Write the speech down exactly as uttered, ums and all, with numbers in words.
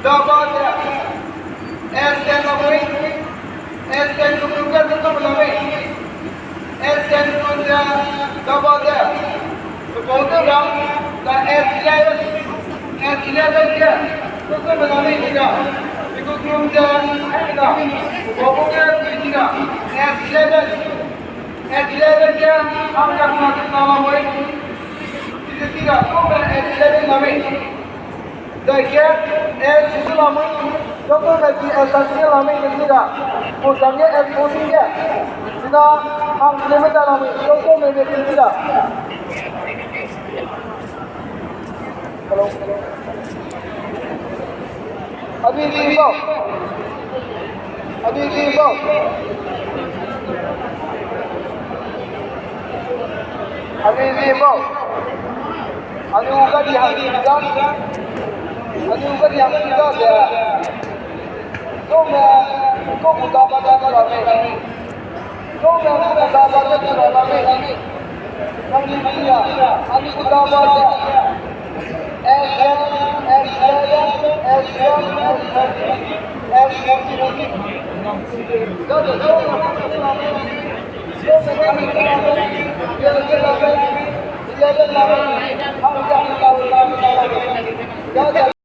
Daba ze S ten lamui, S ten gu group ge tewtume lamui. S ten gu ze daba ze pepau tew ra, da S eleven, S eleven ge tewtume lamui ni ga. Pe gu group ze, ai na, pepau gu ge tui ni ga. S eleven, S eleven ge hangkatna tewna lamui. Ide ti ga, tewme S eleven lamui. Dage, S six lamui, tewtume ti S thirteen lamui ne ti ga. Pu dage S fourteen ge. Ina, hang leme da lamui, tewtume ne ti ga. Hello. Anui zi bau. Anui zi bau. Anui zi bau. Anui gari hang zi da. Anui gari hang zi da ze. Tome, tome daba da da da. Tome, tome daba da da da. Nang ni ya, anui daba da. S one, S eleven, S one, S thirteen, S fourteen.